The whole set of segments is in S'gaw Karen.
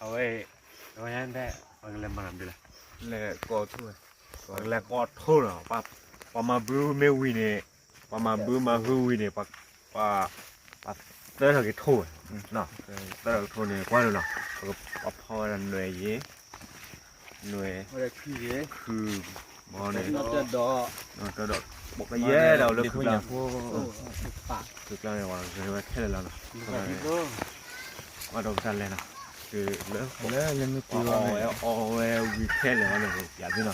အဝဲ အဝဲ ပကလဲၤမၤနၤဒ်လဲၣ်, လဲၤကိးထိၣ်ဝဲ, ပကလဲၤကိးထိၣ်လီၤ, ပှၤမၤဘုမ့ၢ်ဝံၤန့ၣ်, ပှၤမၤဘုမၤဟုဝံၤန့ၣ်, ပှၤသၢထီၣ်က့ၤထိၣ်ဝဲ, သၢထီၣ်က့ၤထိၣ်န့ၣ် ကွၢ်လီၤနီၤ, ပကဖီဝဲဒၣ်နွဲၣ်ယံၤ နွဲၣ် ခု ဘီန့ၣ် တဒီး ပကယဲၢ်ဒၣ်လၢခုကျါ, ခုကျါန့ၣ် ပှၤဂဲၤဝဲခဲလၢာ်လီၤနီၤ, ပှၤဒီးပတၢ်လဲၤနီၤ, တုၤလၢ လၢမ့ၢ်ကွံာ်ဝဲ အီၣ်ဝဲဝံၤခဲလၢာ်လီၤန့ၣ် ပကပျးသုနီ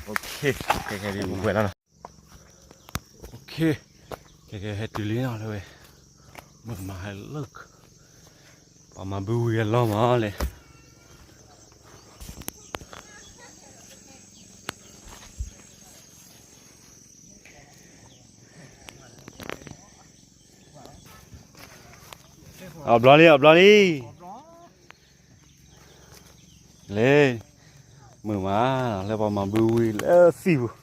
ၤ, ခဲခဲဒ်ပဝဲလီၤနီၤ, ခဲခဲဟဲတုၤလံနီၤလၢဝဲ, မ့ၢ်မၤဟဲလၢ ပှၤမၤဘုဝံၤအလီၢ်မးလဲၣ် အဘျီလံ အဘျီလံ, လဲၤ, မုာ်မး, လၢပှၤမၤဘုဝံၤလၢသံၣ်ပူၤ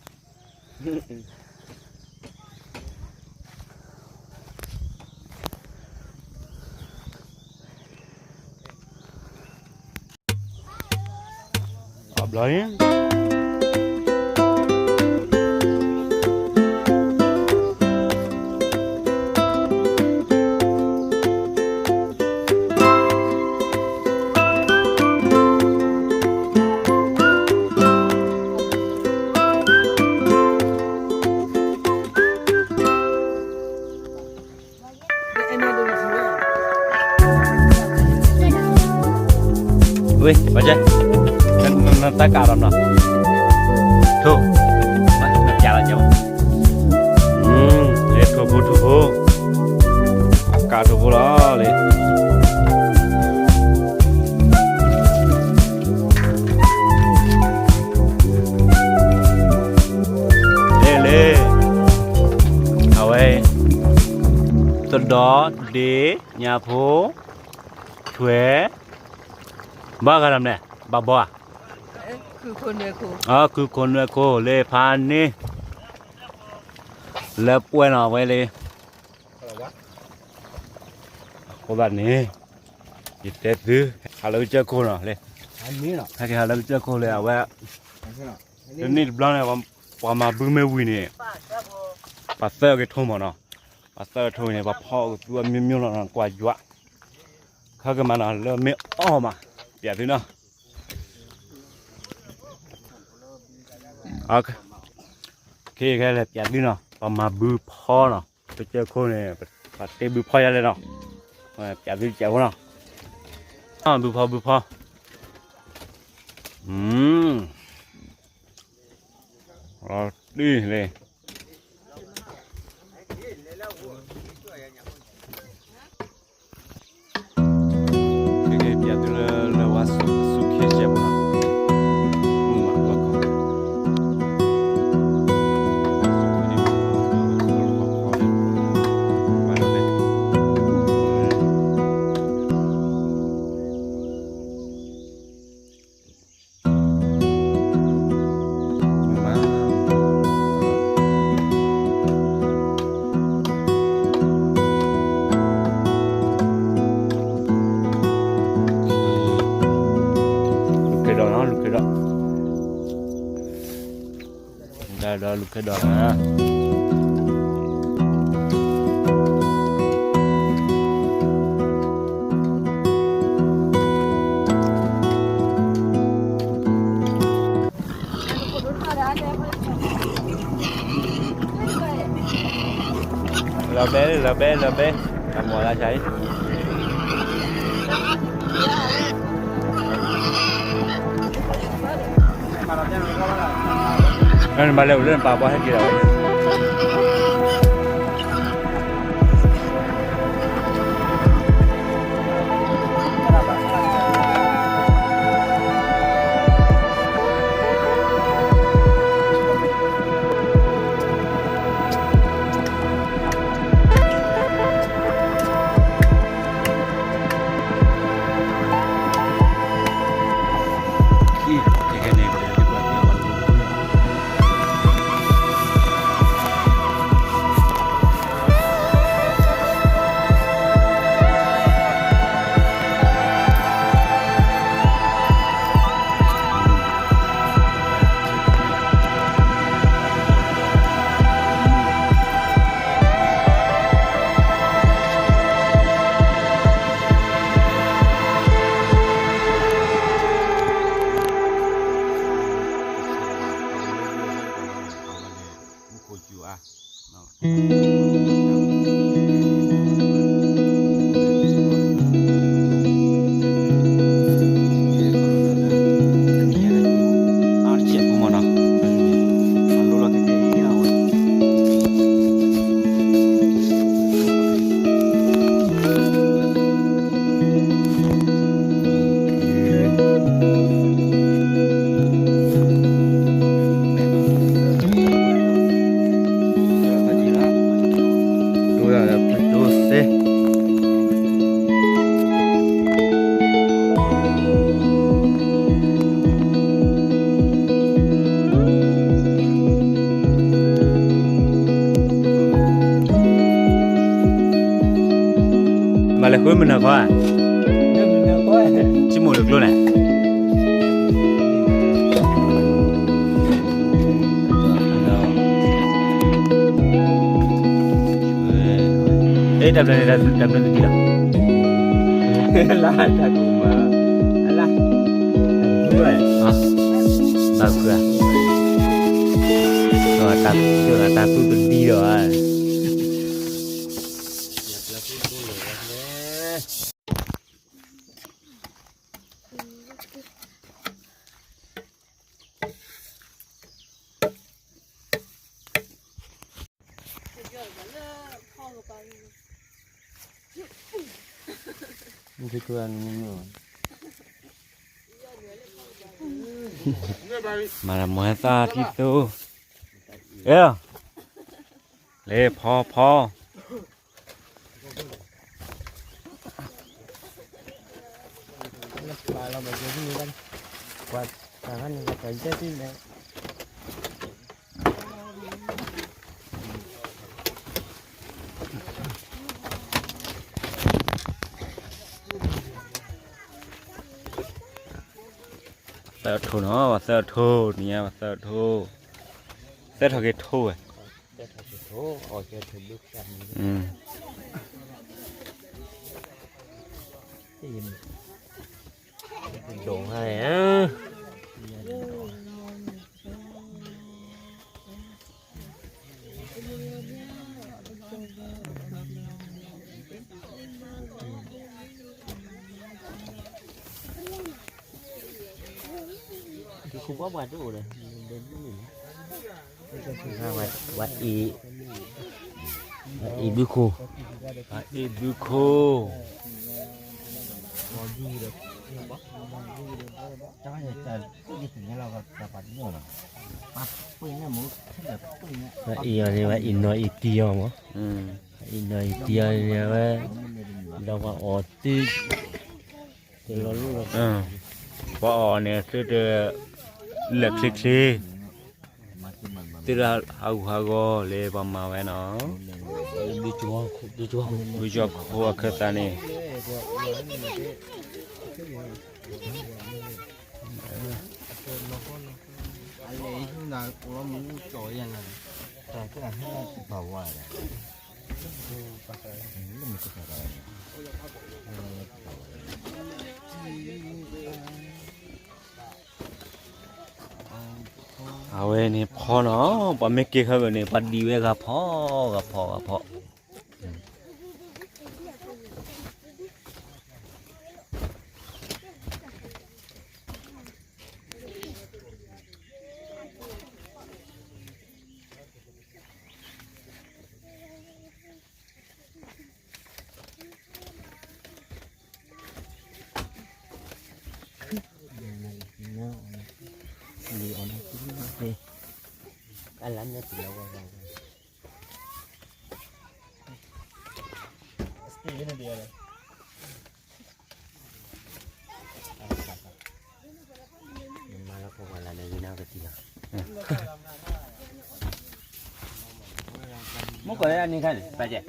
အဘျီန့ၣ်, ဝ့ၢ် ဘၣ်ကဲ, နတၢ်ကးဒီးနီၤ, ထိၣ်, နပျးလီၤကဲ, ထိၣ်ဖိထိၣ်ဖိ, အကးထိၣ်ဖိလီၤလံ လဲၤလဲၤ, အဝဲ တဒီး ဒ့ ညါဖိ ထွဲ ဘၣ်ဂၤလီၤမလဲၣ် ဘၣ်ဘီဧါ, ခုခိၣ်နွဲၣ်ခိၣ်လၢဖးန့ၣ် လၢပှဲၤနီၤဝဲလံ, အဃိသတးန့ၣ် ယတဲသု ဟးလၢကစၢၢ်ခိၣ်နီၤလံ, ဟဲက့ၤဟးလၢကစၢၢ်ခိၣ်လံ အဝဲ တနံၣ်တဘျီန့ၣ် ပှၤမၤဘုမ့ၢ်ဝံၤန့ၣ် ပှၤသၢက့ၤထိၣ်မးနီၤ, ပှၤသၢက့ၤထိၣ်န့ၣ် ပှၤဖီအီၣ်ကသူအမျိုးမျိုးလီၤနီၤ ကွၢ်ယွၤ, ခါကမၤနီၤ လၢမ့ၢ်အီၣ်မး ပျးသုနီၤ, ခဲခဲလဲၤပျးသုနီၤ ပှၤမၤဘုဖီနီၤ, ပစၢၢ်ခိၣ်န့ၣ် ပှၤတ့ဘုဖီယါလဲၣ်နီၤ, ပျးသုကဲးဖိနီၤ, ဘုဖီဘုဖီ လီၤတံၢ်လံ ပျးသုလၢ လၢဝါဆူၣ်ဆူၣ်ခ့ဆဲးပူၤနီၤ, မုၢ်မးလီၤကီး, လူၤကဲဒီးနီၤ လူၤကဲဒီး, ကဲဒီးလူၤကဲဒီးနီၤ လီၤဘဲ လီၤဘဲ လီၤဘဲ တၢ်မီၢ်လၢဆါအံၤ နဘၣ်လဲၤအိၣ်လၢနပၢ်ဘီဟဲက့ၤဒီး ခဲကနံၣ်န့ၣ် ပကလဲၤဒုးပှၤသ့ၣ်တဖၣ်လၢပူၤ မုၢ်နၤခီဧါ, ဆိကမိၣ်လၢကျိန့ၣ်, အဲ တၢ်ဘျၢန့ၣ် တၢ်ဘျၢတဒံလီၤ, လၢတၢ်ကူမၤ, အလၢ, ဘၣ်ဃုဧါ, တၢ်သူတဒံလီၤဧါ. မၤလၢမွဲသၣ်ထံၣ်သိ, အဲ, လၢဖီဖီ သၢထိနီၤ, ပှၤသၢထိ, နံၤညါပှၤသၢထိ, သၢထီၣ်က့ၤထိဝဲ, ဒိၣ်ဟါဧါ. ဝဲအံၤ, ဝဲအံၤဘုခိၣ်, ဝဲအံၤဘုခိၣ်, ဝဲအံၤအီၤန့ၣ် ဝဲအံၤနီၢ်အံၤတံၢ်အီၤမး, အံၤနီၢ်အံၤတံၢ်အီၤန့ၣ် ဝဲ, ဒီးပှၤအီၤသု, တလီၤလီၢ်လီၤ, ပှၤအီၤန့ၣ် သုတ, လၢာ်ချ့ချ့, သုတဟးဂူာ်ဟးဂီၤလၢပှၤမၤဝဲနီၤ, ဘုကၠီၣ်ခိၣ်အခၢၣ်သးန့ၣ် အဝဲန့ၣ်ဖီနီၤ, ပှၤမ့ၢ်က့ၤဃာ်ဝဲန့ၣ် ပှၤဒံးဝဲဂၤဖီ, ဂၤဖီ, ဂၤဖီ. မ့ၢ်ကီးလၢအန့ၣ်ခါန့ၣ် ပာ်ကဲ,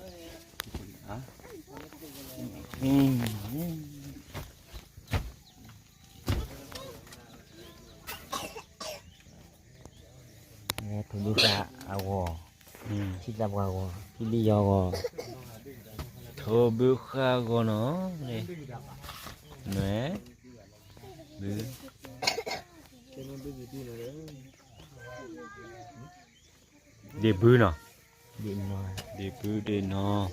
ထိၣ်ဘုဃၣ်အဂီၢ်, ထံသးပှၢ်ဂီၢ်, ထံလံယီၤဂီၢ်, ထိၣ်ဘုဃၣ်ဂီၢ်နီၤ, နွဲၣ်, ဘု, ဒ့ၣ်ဘုနီၤ, ဒ့ၣ်ဘုဒ့ၣ်နီၤ.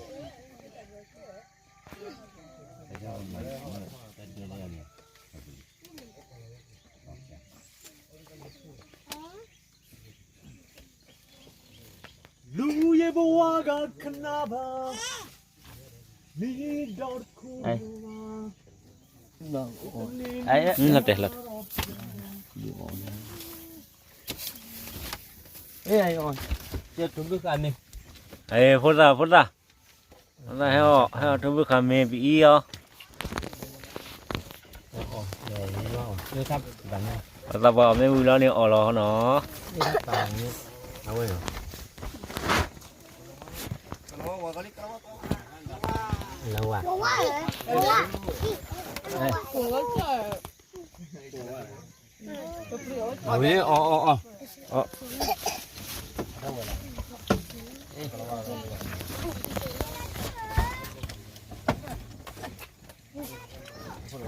လူဦးရေဘဝကခဏပါ, မီးဒီတခုပါ, တနေ့ လၢတဲလၢ, ဖိသၣ်, ဖိသၣ်, ဖိသၣ်ဟဲအီၣ်, ဟဲအီၣ်ထိၣ်ဘုခါမ့ၢ်ပအံၤအီၤ, ပသးပှၢ်အီၣ်မ့ၢ်ဝံၤလီၤန့ၣ်အီၣ်လီၤနီၤ, အဝဲ, လၢဝါ အဝဲ အီၣ် အီၣ် အီၣ် အီၣ်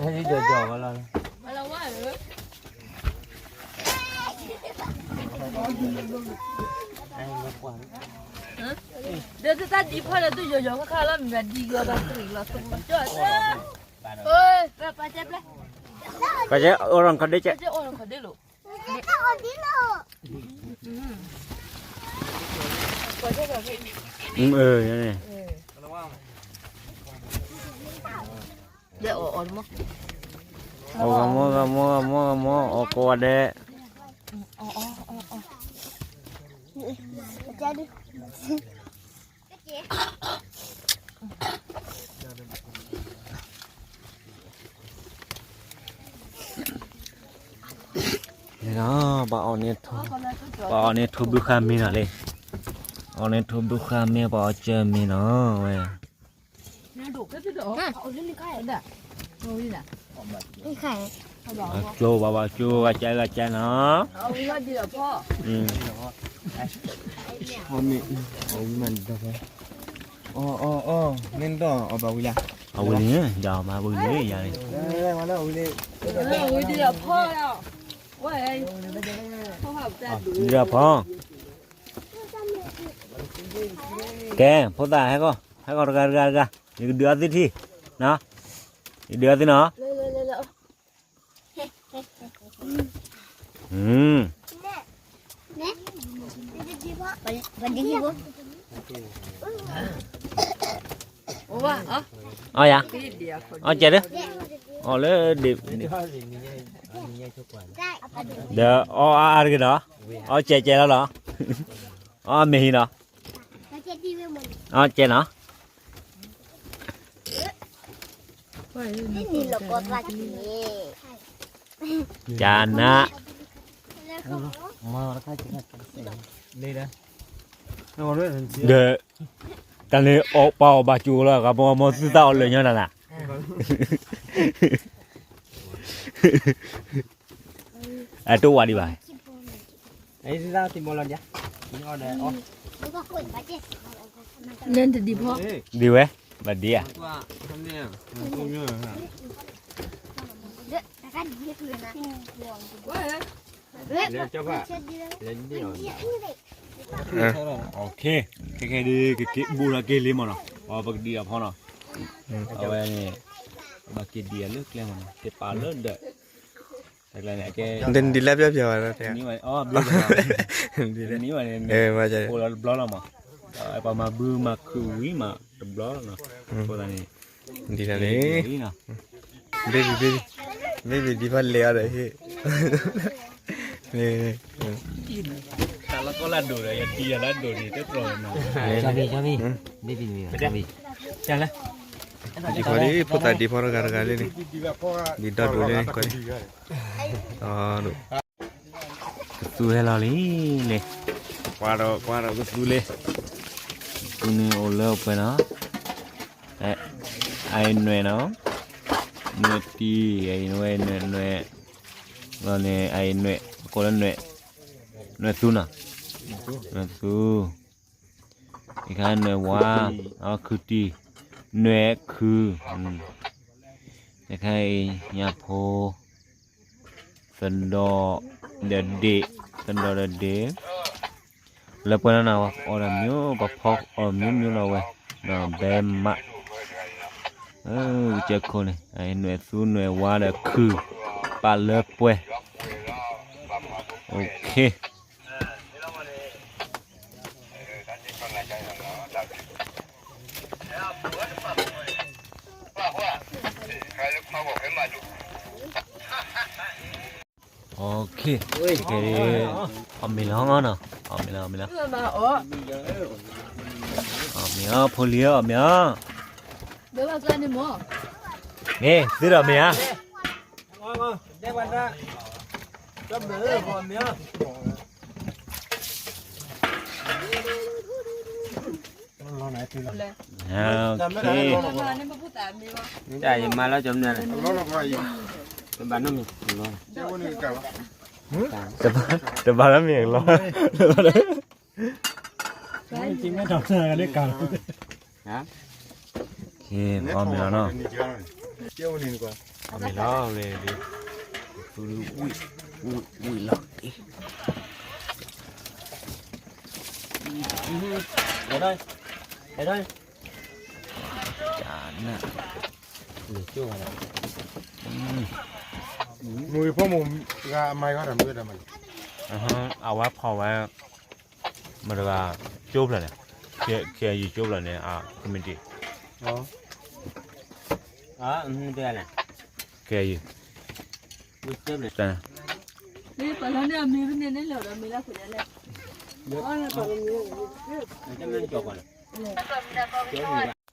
ဟဲ ယီၤယီၤဝဲလီၤ. ဒီးတၢ်ဒံးဖီၣ်ဒီးသူၣ်ယီၤယီၤခါခါလီၤ မ့ၢ်ဒံးကလီၤဘၣ်တရံးလီၤ သကၠီၣ် ပှၤကဲ ပှၤကဲ အိၣ်ရၣ်ခီဒ့ကဲ ပှၤကဲအိၣ်ရၣ်ခီဒ့လိာ် ပှၤကဲ ပှၤကဲ အၢ န့ၣ် ဒဲးအီၣ်အီၣ်မး အီၣ်ဂီၤမီဂီၤမီဂီၤမီဂီၤမီ အီၣ်ကိးဂၤဒဲး န့ၣ်လီၤ ပှၤအီၣ်န့ၢ်ထိ, ပှၤအီၣ်န့ၢ်ထိဘုဃါမ့ၢ်နီၤလံ, အီၣ်န့ၢ်ထိဘုဃါမ့ၢ် ပှၤအီၣ်ကၢမ့ၢ်နီၤဝဲ ကၠိဘၣ်ဘၣ်ကၠိဂၤကၢဂၤကၢနီၤ, အဝံၤလံ, ယမၤဝံၤလံယၤန့ၣ်, ဝံၤဒံးဒီးဖီ, ဝံၤဒံးဒီးဖီ, ကဲ ဖိသၣ်ဟဲကီၢ်, ဟဲကီၢ်တဂၤတဂၤတဂၤ, ယကဒုးအီသံထံ, ယဒုးအီသံနီၤ အီယၤ, အီကဲးလၢ, အီလၢဒ့ၣ်, ဒီးအီအါအါတဂ့ၤဒီး, အီကဲးကဲးလီၤလီၤ, အီမ့ၢ်ဟံးနီၤ, အီကဲးနီၤ ကနး, ဒီး, တၢ်န့ၣ်အီၣ်ပှၤအီၣ်ဘၣ်ကၠိလီၤ ဂၤပှၤမီၤသုသၣ်အီၣ်လၢာ်ညီတၢ်နၤ, အတအိၣ်ဝဲဒံးဘၣ် လၢတဒံးဖီ, ဒံးဝဲ, ဘၣ်ဒံးဧါ, ခဲခဲဒ် ကက့ၤဘူးလီၤက့ၤလံမ့ၢ်နီၤ, ပကဒံးအီၤဖီနီၤ, အဝဲန့ၣ်, ဘၣ်က့ၤဒံးအီၤလၢကျဲမ့ၢ်နီၤ, က့ၤပာ်လၢဒၢး တၢ်ကျါန့ၣ် အကဲ, ဒ်လၢပျီပျီဝဲ, ဒ်လၢ, အိၣ်လီၤတဘျီလီၤမး, ပှၤမၤဘုမၤခုးဝံၤမးတဘျီလီၤနီၤ, အဃိသတးန့ၣ်, ဒ်လၢန့ၣ်, baby baby, baby ဒ်ဖီလဲၤအီၤဒီးဟ့ၣ်, တၢ်လီၢ်ကီၢ်လၢဒိၣ်ဒီး ယဒံးယလၢဒိၣ်န့ၣ် တကျီၤနီၤ, baby, baby, ဒ်ဖီလံ ဖိသၣ်ဒ်ဖီတဂၤတဂၤလံန့ၣ်, ဒ်ဒီဒိၣ်လံန့ၣ် ကီလံ ကသူဟဲလီၤလံန့ၣ်, ကွၢ်ဒီးကွၢ်ဒီးကသူလံ, ကသူန့ၣ်အိၣ်လၢအပှဲၤနီၤ, အအံၤနွဲၣ်နီၤ, နွဲၣ်တံၢ်, အအံၤနွဲၣ်နွဲၣ်, လီၤန့ၣ် အအံၤနွဲၣ်, ကိးလၢနွဲၣ်, နွဲၣ်သူနီၤ, နွဲၣ်သူ တခါနွဲၣ်ဝါ, ခုတံၢ်, နွဲၣ်ခု, တခါအံၤ ညၣ်ဖိ, သဒီၣ်ဒီးဒ့ၣ်, သဒီၣ်ဒီးဒ့ၣ်, လၢပှဲၤနီၤနီၤ ပှၤအီၣ်ဒီးမ့ၢ် ပှၤဖီအီၣ်မ့ၢ်မ့ၢ်လီၤဝဲ, ဒီးဘဲမး, ကစၢၢ်ခိၣ်န့ၣ် နွဲၣ်သူနွဲၣ်ဝါဒီးခု, ပာ်လၢပှဲၤ, အိၣ်ခ့ အီၣ်မ့ၤလီၤနီၤ, အီၣ်မ့ၤလီၤ, အီၣ်မ့ၤလီၤ, ဖိလံၤဧၢ အီၣ်မ့ၤလီၤ, မ့ၢ်သုဒီးမ့ၢ်ဧါ, မ့ၢ် โอเค တၢ်ယမၤလီၤကၠီမနုၤလဲၣ် တဘၣ်နီတမံၤ တဘၣ်နီတမံၤလီၤ ဟါ ကဲ အီၣ်မ့ၤလီၤနီၤ အီၣ်မ့ၤလီၤ ဝံၤ ဝံၤလီၤ ကနၣ် မုၢ်ဖိမုၢ်ဂၤအမၤယွၤတၢ်မုၢ်တၢ်မၤ အဝဲဖီၣ်ဝဲ မတၤတဂၤ ကၠိဖျၢၣ်န့ၣ် ကဲယုၢ်ကၠိဖျၢၣ်န့ၣ် အ committee ကဲယုၢ်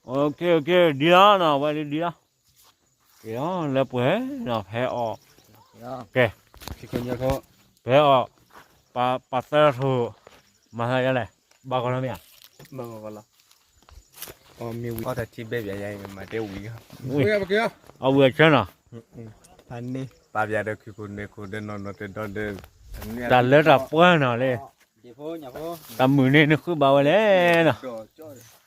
OK OK ဒ်လီၤနီၤ ဝဲဒ်လီၤ ကဲလၢပှဲၤနီၤ ဖဲအီၣ် ကဲ ဖဲအီၣ် ပှၤသၢထိၣ် မၤသးယါလဲၣ် ဘၣ်ကီလီၤမ့ၢ်ဧါ ဘၣ်ကီလီၤ အီၣ်မ့ၢ်ဝံၤ အီၣ်တၢ်ထံဘဲဘၣ်ယါအံၤ မၤတဲဝံၤ အဝံၤအဆၢနီၤ ဖးန့ၢ် ပာ်ပျးဒီးခံခိၣ်န့ၣ်ခိၣ်ဒီးနီၢ်နီၢ်တဲဒီဒီး တၢ်လၢတၢ်ပှဲၤနီၤလံ တၢ်မုာ်န့ၣ်နဃုဘၣ်ဝဲလဲၣ်နီၤ